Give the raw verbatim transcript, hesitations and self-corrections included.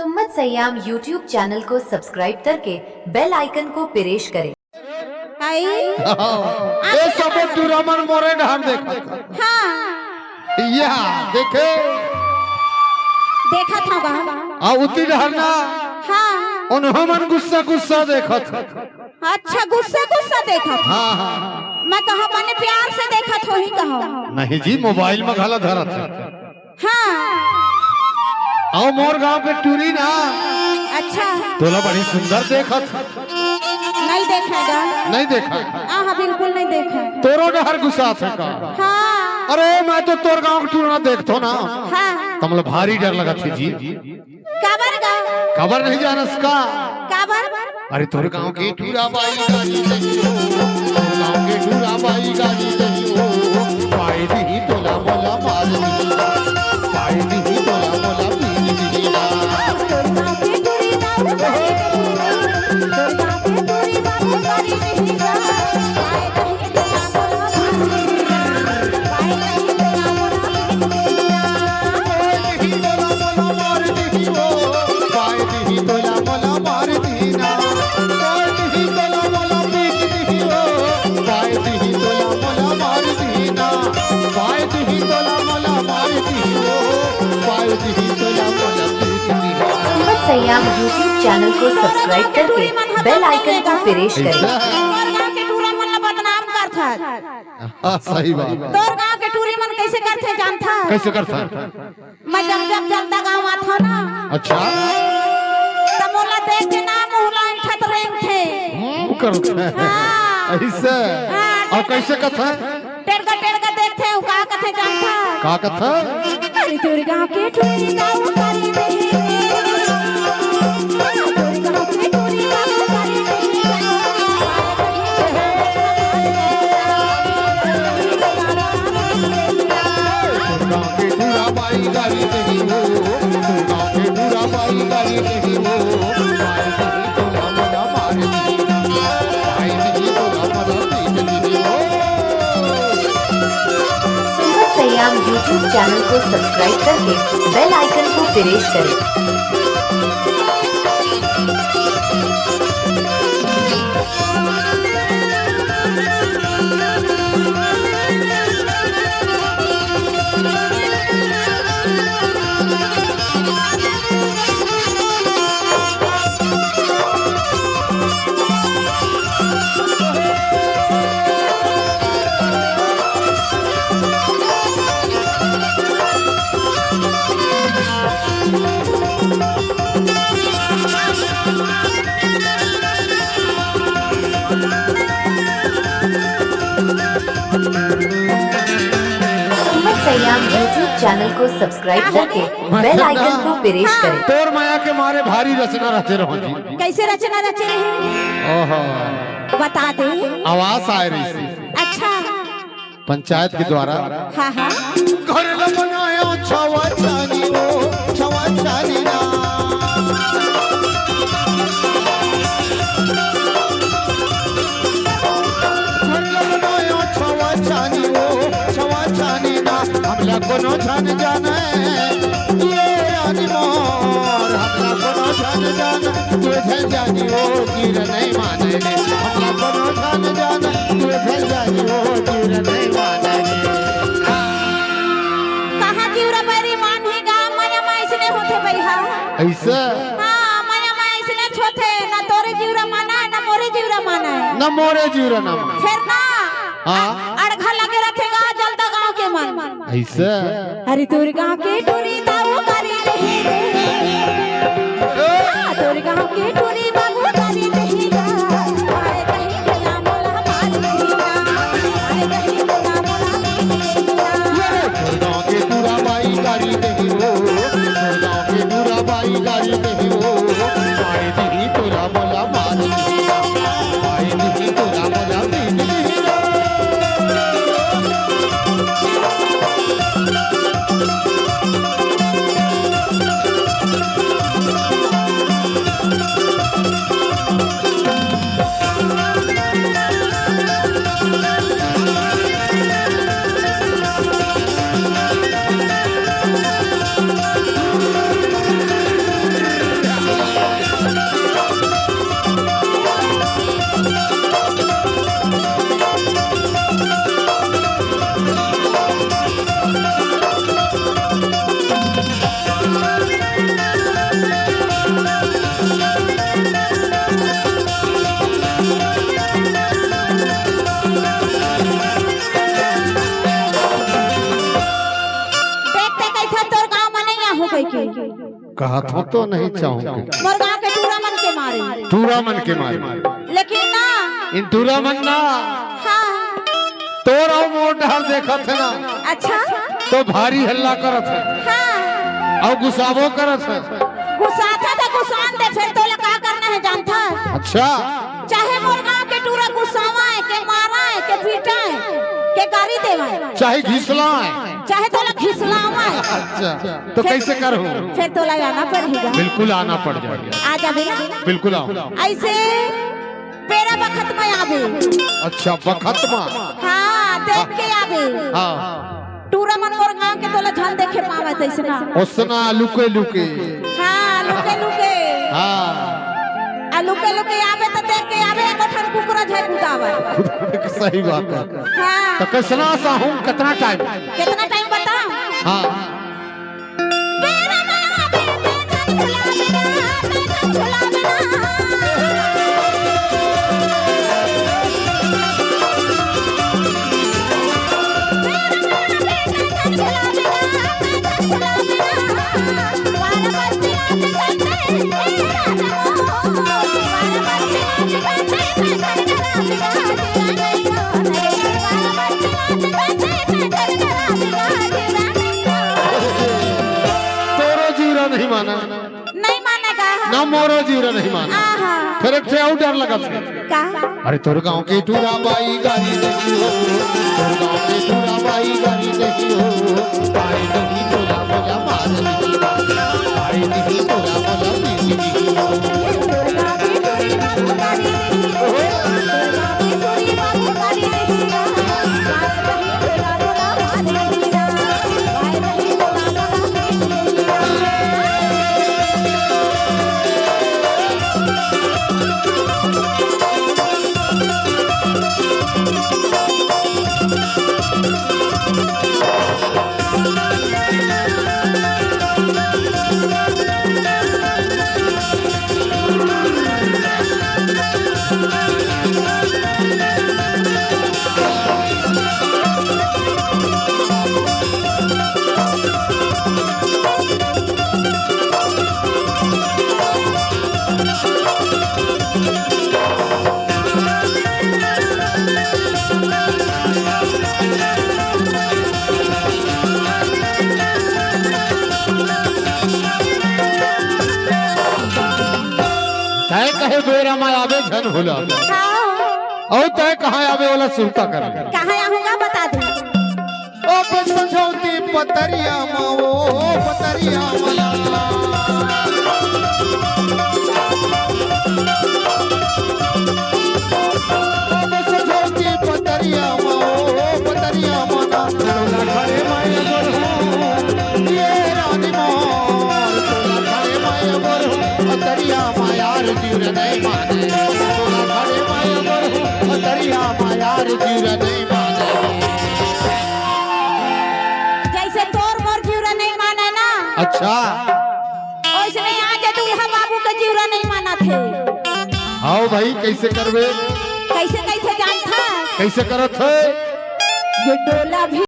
सुम्मत Siam YouTube channel को subscribe करके बेल आइकन को प्रेस करें। हाय। ए सबो टूरा मन मोरे डहर देखत। हाँ। या, देखे। देखत हवा। आ उती डहर ना। हाँ। उन्हों मन गुस्सा गुस्सा देखत। अच्छा, गुस्सा गुस्सा देखत। हाँ, हाँ। मैं कहा बने प्यार से देखत होही कहा। नहीं जी, मोबाइल में घला धरत हे। हाँ। अउ मोर गांव के टूरी ना। अच्छा। तोला बड़ी सुंदर देखत। नहीं देखेगा। नहीं देखा। हाँ, हाँ, बिल्कुल नहीं देखा। तोरो डहर गुस्सा थे का? हाँ। अरे, मैं तो तोर गांव के टूरा देखत हों ना। हाँ। त मोला भारी डर लगत हे जी। काबर गा? काबर नहीं जानस का? काबर? अरे तोर गांव के टूरा बाई गारी नहीं हो, तोर गांव के टूरा बाई गारी नहीं हो, पाए दिही तोला मोला मार दिही, पाए दिही तोला मोला पीट दिही ना। तोर गांव के टूरी बाबू गारी नहीं हो, तोर गांव के टूरी बाबू गारी नहीं हो, पाए दिही तोला मोला मार दिही ना, पाए दिही तोला मोला पीट दिही ना। सुम्मत सयाम YouTube चैनल को सब्सक्राइब करके बेल आइकन को प्रेस करें। तोर गांव के टूरा मन ला बदनाम करथस। हाँ, सही बात। तोर गांव के टूरी मन कैसे करथे जानथस? कैसे करथे? मैं जब जब जलदा गांव आथों ना। अच्छा। त मोला देख के ना मुंह ला ऐंठत रेंगथे। हम्म, करत हे। हाँ। ऐसे? हाँ, अउ कैसे कथे? टेड़गा टेड़गा देखथे, अउ का कथे जानथस? का कथे? अरे तोर गांव के टूरी दाऊ करी दे। तोर गांव के टूरी दाऊ करी दे। गांव के टूरा बाई गारी नहीं हो, गांव के टूरा बाई गारी नहीं हो, बाई नहीं तोला मोला मार दिही, बाई नहीं तोला मोला पीट दिही हो। सुम्मत सयाम YouTube चैनल को सब्सक्राइब करके बेल आइकन को प्रेस करें। सुम्मत सयाम YouTube चैनल को सब्सक्राइब करके बेल आइकन को प्रेस करें। तोर मया के मारे भारी रचना रचे रहों जी। कैसे रचना रचे रहे? ओहो। बता दे। आवास आए रहिसे। अच्छा। पंचायत के द्वारा। हाँ, हाँ। घर ल बनायो छवा चानी ओ, छवा चानी ना। घर ल बनायो छवा चानी ओ, छवा चानी ना। हमला कोनो झन जाने, ये रानी मोर, हमला कोनो झन जाने। तू झन जानी ओ, जीर नहीं माने रे। हमला कोनो झन जाने, तू झन जानी ओ, जीर नहीं माने रे। कहाँ जीवरा बैरी मान ही गा, मया मा अइसने होथे बइहा। अइसे? हाँ, मया मा अइसने होथे, ना तोरे जीवरा माना है, ना मोरे जीवरा माना है। ना मोरे जीवरा ना माना। फेर ना, हाँ। अड़घा लगे रथे गा, जलदा गाँव के मन। अइसे? अरे तोर गाँव के टूरी दाऊ करी नहीं रे। हाँ, तोर गाँव के टूरी बाबू करी नहीं गा। अरे कहीं गला मोला मार नहीं गा। अरे कहीं गला मोला मार नहीं गा। तोर गाँव के टूरा बाई करी नहीं हो। तोर गाँव के टूरा बाई करी नहीं हो। मार दिही तोला मोला मार दिही। मार दिही तोला मोला पीट दिही। कहत हो तो नहीं चाहूंगी। मोर गांव के टूरा मन के मारे। टूरा मन के मारे। लेकिन ना। इन टूरा मन ना। हाँ। तोर अउ मोर डहर देखत हे ना। अच्छा। तो भारी हल्ला करत हे। हाँ। अउ गुस्साबो करत हे। गुस्साथे त गुस्सान दे, फेर तोला का करना हे जानथस? अच्छा। चाहे मोर गांव के टूरा गुस्सावय, के मारय, के पीटय, के गारी देवय। चाहे घिसलाय। चाहे तोला घिसलावय। अच्छा, तो फेर, कइसे करहूं? फेर तोला आना पड़ही गा। बिल्कुल आना पड़ जाही। आ जाबे ना? बिल्कुल आऊं। अइसे बेरा बखत म आबे। अच्छा, बखत म? हाँ, देख के आबे। हाँ। टूरा मन मोर गांव के तोला झन देखे पावय तइसना। ओसना लुके लुके। हाँ, लुके लुके। हाँ। आ लुके लुके आबे त देख के आबे, एको ठन कुकरा झन कुदावय। सही बात हे। हाँ। त कइसना साहूं, कतना टाइम? कतना टाइम बतावं? हाँ। तोरो जिउरा नहीं माना। नहीं माने गा। ना मोरो जिउरा नहीं माना। आहा। फेर एक ठे अउ डर लगत हे। का? अरे तोर गांव के टूरा बाई गारी देही हो, तोर गांव के टूरा बाई गारी देही हो, बाई देही तोला मोला मार देही, बाई देही तोला मोला पीट देही हो। तय कहे बेरा म आबे झन भुला। हाँ। अउ तय कहाँ आबे वाला सुरता कर। कहाँ आहूंगा बता दे। ओ बसंती पतरिया मा, ओ पतरिया वाला। ओ बसंती पतरिया मा, ओ पतरिया वाला। तोला खड़े माया गोर हूँ, ये रानी मोर। तोला खड़े माया गोर हूँ, पतरिया मायार जीव रे नहीं माने। तोला खड़े माया गोर हूँ, पतरिया मायार जीव रे नहीं माने। जइसे तोर मोर जिउरा नहीं माने ना। अच्छा। ओइसने आज दूल्हा बाबू के जिउरा नहीं मानत हे। हव भाई, कइसे करबे? कइसे कइसे जानथस? कइसे करत हे? ये डोला भी